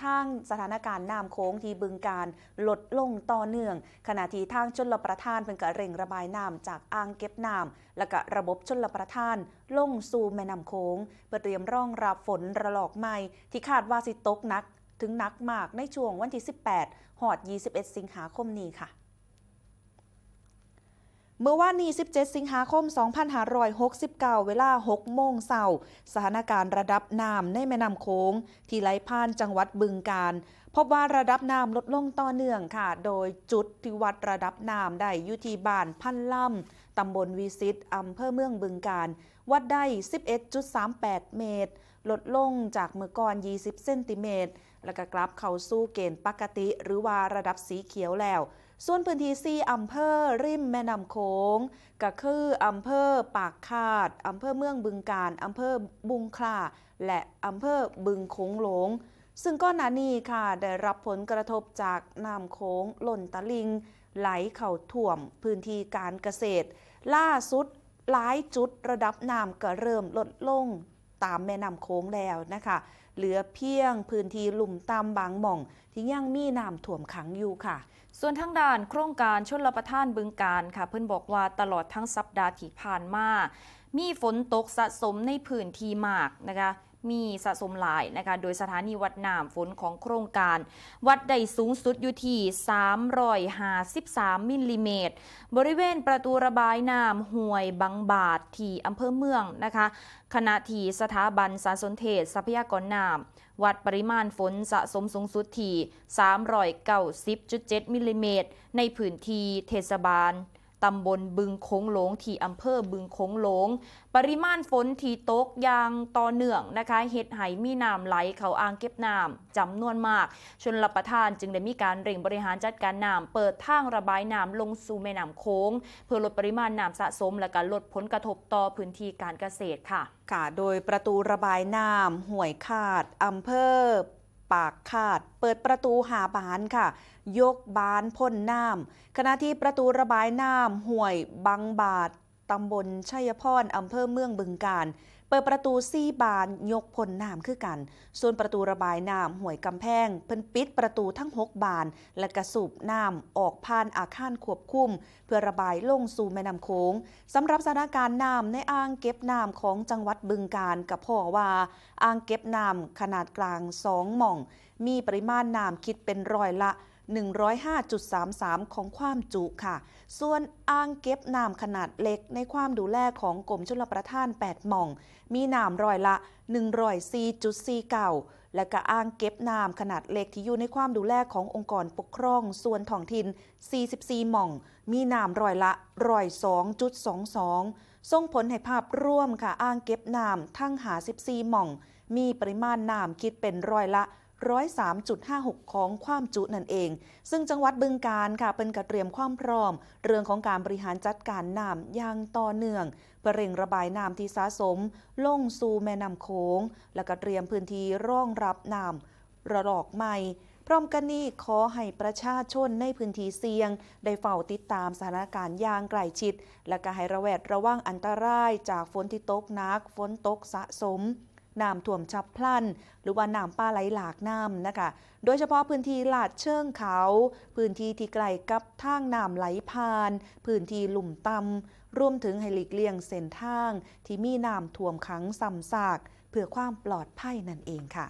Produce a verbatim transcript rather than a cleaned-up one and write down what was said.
ทางสถานการณ์น้ำโขงที่บึงกาฬลดลงต่อเนื่อง ขณะที่ทางชลประทานเพิ่นก็เร่งระบายน้ำจากอ่างเก็บน้ำ และก็ระบบชลประทานลงสู่แม่น้ำโขง เพื่อเตรียมรองรับฝนระลอกใหม่ ที่คาดว่าสิตกหนักถึงหนักมากในช่วงวันที่ สิบแปด ฮอด ยี่สิบเอ็ด สิงหาคมนี้ค่ะ เมื่อวานนี้ สิบเจ็ด สิงหาคม สองพันห้าร้อยหกสิบเก้า เวลา หกโมงเช้า สถานการณ์ระดับน้ำในแม่น้ำโขงที่ไหลผ่านจังหวัดบึงกาฬ พบว่าระดับน้ำลดลงต่อเนื่องค่ะ โดยจุดที่วัดระดับน้ำได้อยู่ที่บ้านพันลำ ตำบลวิสิต อำเภอเมืองบึงกาฬ วัดได้ สิบเอ็ดจุดสามแปด เมตร ลดลงจากเมื่อก่อน ยี่สิบ เซนติเมตร แล้วก็กลับเข้าสู่เกณฑ์ปกติ หรือว่าระดับสีเขียวแล้ว ส่วนพื้นที่สี่อำเภอริมแม่น้ำโขง ก็คืออำเภอปากคาด อำเภอเมืองบึงกาฬ อำเภอบุงคล้า และอำเภอบึงโขงหลง ซึ่งก่อนหน้านี้ค่ะ ได้รับผลกระทบจากน้ำโขงล้นตลิ่ง ไหลเข้าท่วมพื้นที่การเกษตร ล่าสุดหลายจุดระดับน้ำก็เริ่มลดลงตามแม่น้ำโขงแล้วนะคะ เหลือเพียงพื้นที่ลุ่มต่ำบางหม่องที่ยังมีน้ำท่วมขังอยู่ค่ะ ส่วนทางด้านโครงการชลประทานบึงกาฬค่ะ เพิ่นบอกว่าตลอดทั้งสัปดาห์ที่ผ่านมา มีฝนตกสะสมในพื้นที่มากนะคะ มีสะสมหลายนะคะ โดยสถานีวัดน้ำฝนของโครงการ วัดได้สูงสุดอยู่ที่ สามร้อยห้าสิบสาม มิลลิเมตร บริเวณประตูระบายน้ำห้วยบังบาดที่อำเภอเมืองนะคะ ขณะที่สถาบันสารสนเทศทรัพยากรน้ำ วัดปริมาณฝนสะสมสูงสุดที่ สามร้อยเก้าสิบจุดเจ็ด มิลลิเมตร ในพื้นที่เทศบาลตำบลบึงโขงหลงที่อำเภอบึงโขงหลง ปริมาณฝนที่ตกอย่างต่อเนื่องนะคะ เฮ็ดให้มีน้ำไหลเข้าอ่างเก็บน้ำจำนวนมาก ชลประทานจึงได้มีการเร่งบริหารจัดการน้ำ เปิดทางระบายน้ำลงสู่แม่น้ำโขง เพื่อลดปริมาณน้ำสะสม และก็ลดผลกระทบต่อพื้นที่การเกษตรค่ะ ค่ะ โดยประตูระบายน้ำห้วยคาด อำเภอปากคาด เปิดประตูห้าบานค่ะ ยกบานพ่นน้ำ ขณะที่ประตูระบายน้ำห้วยบังบาด ตำบลชัยพร อำเภอเมืองบึงกาฬ เปิดประตูสี่บานยกพ่นน้ำคือกัน ส่วนประตูระบายน้ำห้วยกำแพง เพิ่นปิดประตูทั้งหกบาน และกระสูบน้ำออกผ่านอาคารควบคุม เพื่อระบายลงสู่แม่น้ำโขง สำหรับสถานการณ์น้ำในอ่างเก็บน้ำของจังหวัดบึงกาฬ ก็พบว่าอ่างเก็บน้ำขนาดกลางสองหม่อง มีปริมาณน้ำคิดเป็นร้อยละ หนึ่งร้อยห้าจุดสามสาม ของความจุค่ะ ส่วนอ่างเก็บน้ำขนาดเล็กในความดูแลของกรมชลประทานแปดหม่อง มีน้ำร้อยละ หนึ่งร้อยสี่จุดสี่เก้า และก็อ่างเก็บน้ำขนาดเล็กที่อยู่ในความดูแลขององค์กรปกครองส่วนท้องถิ่น สี่สิบสี่หม่อง มีน้ำร้อยละ ร้อยสองจุดสองสอง ส่งผลให้ภาพรวมค่ะ อ่างเก็บน้ำทั้งห้าสิบสี่หม่อง มีปริมาณน้ำคิดเป็นร้อยละ ร้อยสามจุดห้าหก ของความจุนั่นเอง ซึ่งจังหวัดบึงกาฬค่ะ เพิ่นก็เตรียมความพร้อม เรื่องของการบริหารจัดการน้ำอย่างต่อเนื่อง เพื่อเร่งระบายน้ำที่สะสมลงสู่แม่น้ำโขง และก็เตรียมพื้นที่รองรับน้ำระลอกใหม่ พร้อมกันนี้ขอให้ประชาชนในพื้นที่เสี่ยง ได้เฝ้าติดตามสถานการณ์อย่างใกล้ชิด และก็ให้ระแวดระวังอันตรายจากฝนที่ตกหนัก ฝนตกสะสม น้ำท่วมฉับพลัน หรือว่าน้ำป่าไหลหลากน้ำนะคะ โดยเฉพาะพื้นที่ลาดเชิงเขา พื้นที่ที่ใกล้กับทางน้ำไหลผ่าน พื้นที่ลุ่มต่ำ รวมถึงให้หลีกเลี่ยงเส้นทางที่มีน้ำท่วมขังซ้ำซาก เพื่อความปลอดภัยนั่นเองค่ะ